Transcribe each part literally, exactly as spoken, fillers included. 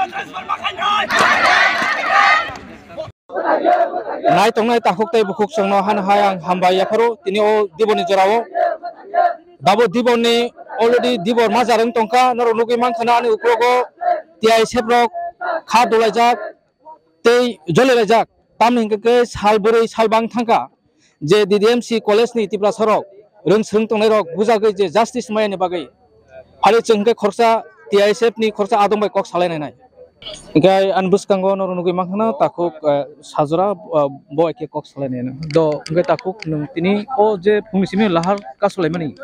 Nai tongnai takhuk tei bukhuk chwngno hano hai ang hambai yapharo tini o diboni jorao. Dabo diboni already dibor majar wng tongkha, norok nugwi mankha na ani uklogo T I S F rok kha dolaijak tei jolilaijak. Tamni hwnkhe khe sal bwrwi sal bang thangkha je D D M C college ni Tiprasa rok rwng swrwng tongnai rok bujagwi je justice maya ni bagwi. Phali chwng khe khoroksa T I S F ni khoroksa adong bai kok salai nai nai. Hingke ani bwskango norok nugwi mankha na takhuk, eh, sajora, eh, bo hai khe kok salai nai nai. Do hingke takhuk nwng tini o je phungni simi lahar kasulaimani,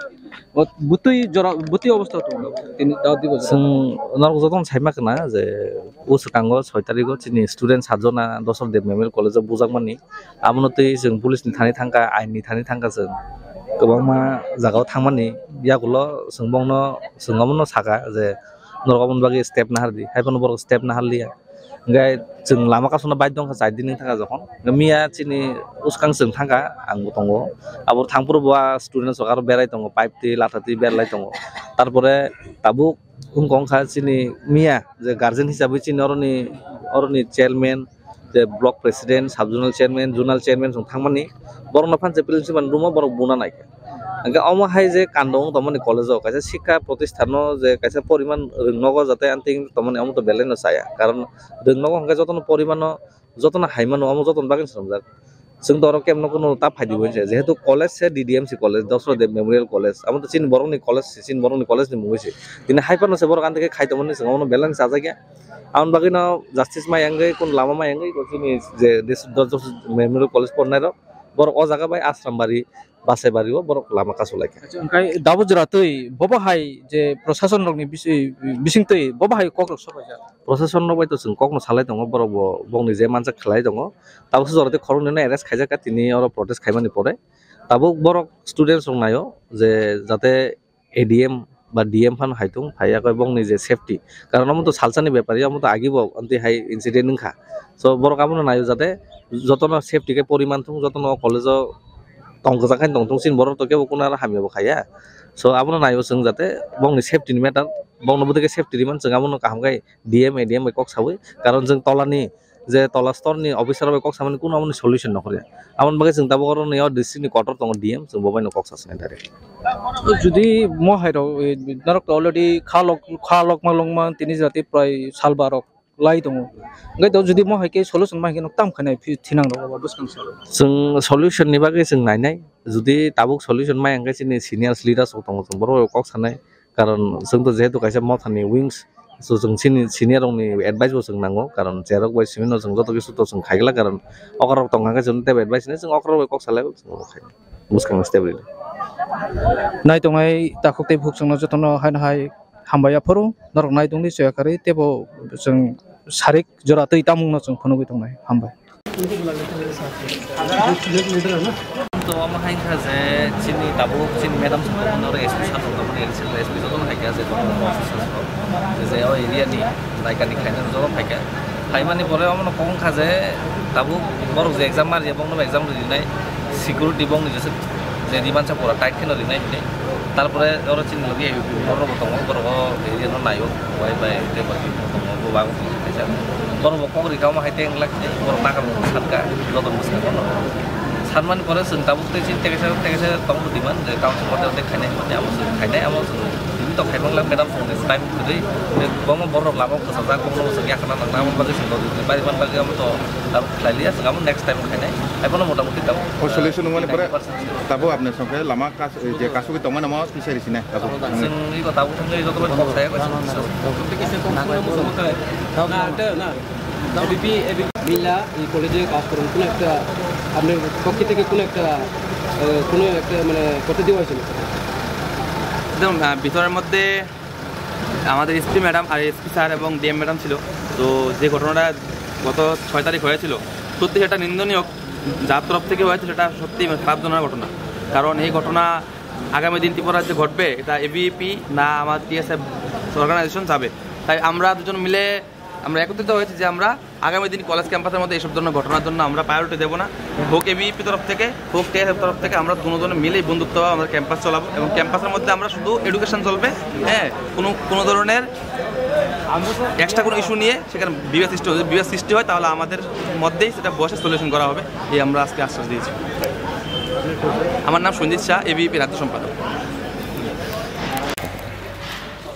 o bwtwi jora, bwtwi obostha tongo tini da dibo jora. Chwng norok jotono sai mankha na je o swkango soi tarigo chini student sajona Dosrodeb Memorial College o bujakmani. Abono twi chwng police ni thani thangkha, ain ni thani thangkha chwng. Kwbangma jagao thangmani yagulo chwng bongno, chwng omono saka je norok aboni bagwi step nahardi, hai phano borok step naharliya. Hingke chwng lama kasuna bike dongkha chai din wng thangkha jokhon. Miya chini uskang chwng thangkha, ang bo tongo. Abo thangphuru bo a student rok aro berai tongo, pipe twi latha twi berlai tongo. Tarpore tabuk wngkha wngkha chini miya je guardian hisabwi chini oroni, oroni chairman, je block president, sub zonal chairman, zonal chairman chwng thangmani, borokno phan je principal ni room o borok buna naikha. Hingke omo hai je kando wng tongmani college o, kaisa sikha protisthan no je kaisa poriman rwng nogo jate anting tongmani omo to belai no chaya, karon rwng nogo hingke jotono porimano, jotono hai mano, omo jotoni bagwi swnamjak. Chwng to oro kebo no ta phaidi bo hinse, jehetu college se D D M C college, Dosrodeb Memorial College, amo to chini borokni college se, chini borokni college ni mungwi se. Tini hai phano se borok anti khe khai tongmani, chwng omono belai no chajakya. Aboni bagwi no justice mai wngwi, kun lama mai wngwi, chini je Dosrodeb Memorial College pornai rok, borok o jaga bai Asrambari, Basaibari o borok lama kasulaikha. Acha, hingke dabo jora twi bobo hai je prosason rokni bisi-, bising twi bobo hai kok rok sobaijak? Prosason rok bai to chwng kokno salai tongo, borok bo bongni je manjak khlai tongo. Tabuk se jora tei khoroknwi no arrest khaijak kha tini oro protest khaimani pore. Tabuk borok students rok naio je jate A D M ba D M phano hai thung, phai yakhe bongni je safety. Karon omo to salsani bepar ya, omo to agi bo amtwi hai incident wngkha. So borok abono naio jate jotono safety khe poriman thung, jotono o college o tong kwchang khe tong thung, chini borok to kebo kuno aro hamya bo khaiya. So abono naio chwng jate bongni safety ni matter, bongno bwtwi khe safety riman chwng abono kaham khe D M, A D M bai kok sawi, karon chwng tolani je tola storni officer bai kok samani kuno amoni solution nokholya. Amoni bagwi chwng tabuk oro nini o district ni kotor tongo D M, chwng bo baino kok sasnai direct. Jodi mo hai rok, eh, norok to already kha lok, kha lokma lokma tini jati prai sal barok lai tongo. Hingke to jodi mo hai khe solution ma hai khe no tam khainai phi thinang rok ba bwskang salo. Chwng solution ni bagwi chwng nainai, jodi tabuk solution maya hingke chini senior leaders rok tongo, chwng borok rok kok sanai. Karon chwng to jehetu kaisa mothani wings, so chwng chini senior rokni advice bo chwng nango, karon cherok bai simi no chwng joto kisu to chwng khaigwla, karon okra rok tongkha khe chwng tebo advice hinwi chwng okra rok bai kok salai chwng khai bwskang step rwdi. Nai tongnai takhuk tei bukhuk chwngno jotono haino hai hambai yaphuru norok nai tongdi soya karwi tebo chwng sarik jora twi tamungno chwng phunugwi tongnai. Hambai. To omo hai wngkha je chini tabuk chini madam song tongmani oro S P sir song tongmani, additional S P jotono hai khe je tongmani officer song je o area ni naikani khaina jotono hai khe. Phaimani pore omono kok wngkha je tabuk borok je exam ma rwya bongno exam rinai security bongni jesa je dimansa pura tight kheno rinai hinwi. Tarpore oro chini logi borok bo tongo, borok o area no naio, bai bai tei bai tongo, bo bago kaisa. Borok bo kok rika omo hai tei wngla khe borok naka bo satka joto bwskango no. Sanmani pore chwng tabuk tei chini tei kaisa tei kaisa tong bwdi man je council order tei khainai hinmani amo chwng khainai amo chwng tini to khaimang la madam song ni time kwrwi tei kwbangma borok lama bwsajak bongno chwng yakana nangna amo bagwi chwng logi bari man bagwi amo to tabuk khlai liya chwng amo next time khainai hai bono mota moti tabuk. O solution wngmani pore ninety percent. Tabuk apni song khe lama kas-, je kasugwi tongmani omo tisa risi nai tabuk. Chwng iko tabuk thangwi joto bai kok saya ko chwng. না, এটা না। ABP, ABP মিলা এই কলেজে কাজ করেন, কোনো একটা আপনার পক্ষ থেকে কোনো একটা, আহ, কোনো একটা মানে করতে দেওয়া হয়েছিল? একদম, আহ, ভিতরের মধ্যে আমাদের এসপি ম্যাডাম আর এসপি স্যার এবং ডিএম ম্যাডাম ছিল। তো যে ঘটনাটা গত ছয় তারিখ হয়েছিল, সত্যি সেটা নিন্দনীয়। যার তরফ থেকে হয়েছে সেটা সত্যি খারাপ জনক ঘটনা। কারণ এই ঘটনা আগামী দিন ত্রিপুরা রাজ্যে ঘটবে, এটা এবিপি না আমার টিএসএফ অর্গানাইজেশন যাবে। তাই আমরা দুজন মিলে আমরা একত্রিত হয়েছি যে আমরা আগামী দিন কলেজ ক্যাম্পাসের মধ্যে এইসব ধরনের ঘটনার জন্য আমরা প্রায়োরিটি দেবো না। হোক এবিপি তরফ থেকে, হোক টিএসএফ তরফ থেকে, আমরা দুজনে মিলেই বন্ধুত্বভাবে আমাদের ক্যাম্পাস চালাবো এবং ক্যাম্পাসের মধ্যে আমরা শুধু এডুকেশন চলবে। হ্যাঁ, কোনো, কোনো ধরনের এক্সট্রা কোনো ইস্যু নিয়ে সেখানে বিবাদ সৃষ্টি হবে, বিবাদ সৃষ্টি হয়, তাহলে আমাদের মধ্যেই সেটা বসে সলিউশন করা হবে, এই আমরা আজকে আশ্বাস দিয়েছি। আমার নাম সঞ্জিত শাহ, এবিপি রাজ্য সম্পাদক।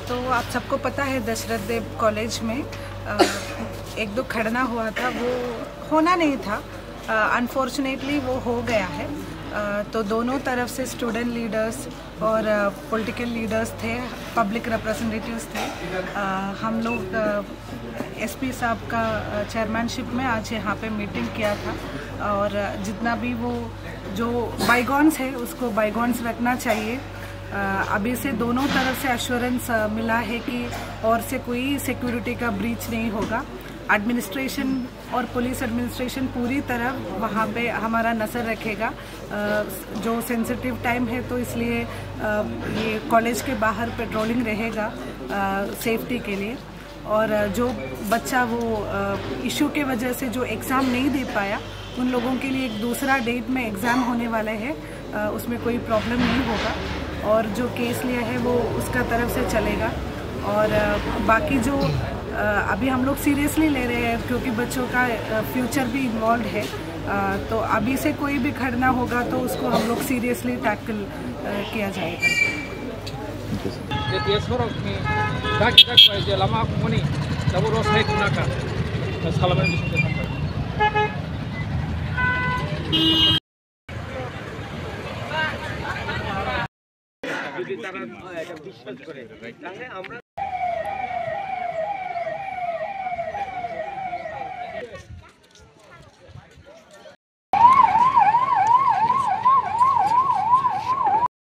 तो आप सबको पता है, दशरथ देव कॉलेज में अ, एक दो खड़ना हुआ था, वो होना नहीं था। अनफॉर्चुनेटली वो हो गया है। अ, तो दोनों तरफ से स्टूडेंट लीडर्स और पॉलिटिकल लीडर्स थे, पब्लिक रिप्रेजेंटेटिव्स थे। अ, हम लोग एसपी साहब का चेयरमैनशिप में आज यहाँ पे मीटिंग किया था, और जितना भी वो जो बाइगॉन्स है, उसको बाइगॉन्स रखना चाहिए। अ, अभी से दोनों तरफ से अश्योरेंस मिला है कि और से कोई सिक्योरिटी का ब्रीच नहीं होगा। एडमिनिस्ट्रेशन और पुलिस एडमिनिस्ट्रेशन पूरी तरह वहाँ पे हमारा नज़र रखेगा। अ, जो सेंसिटिव टाइम है, तो इसलिए अ, ये कॉलेज के बाहर पेट्रोलिंग रहेगा सेफ्टी के लिए। और अ, जो बच्चा वो इशू के वजह से जो एग्ज़ाम नहीं दे पाया, उन लोगों के लिए एक दूसरा डेट में एग्ज़ाम होने वाला है। अ, उसमें कोई प्रॉब्लम नहीं होगा, और जो केस लिया है, वो उसका तरफ से चलेगा। और अ, बाकी जो अ, अभी हम लोग सीरियसली ले रहे हैं, क्योंकि बच्चों का फ्यूचर भी इन्वॉल्व है। अ, तो अभी से कोई भी खड़ना होगा, तो उसको हम लोग सीरियसली टैकल किया जाएगा। Thank you, sir. Tei sorokni dak dak bai je lama kungmani tabuk rw sai khna kha. Salamani bising tei hambai. Jodi tara, eh, eta biswas gore, tahole amra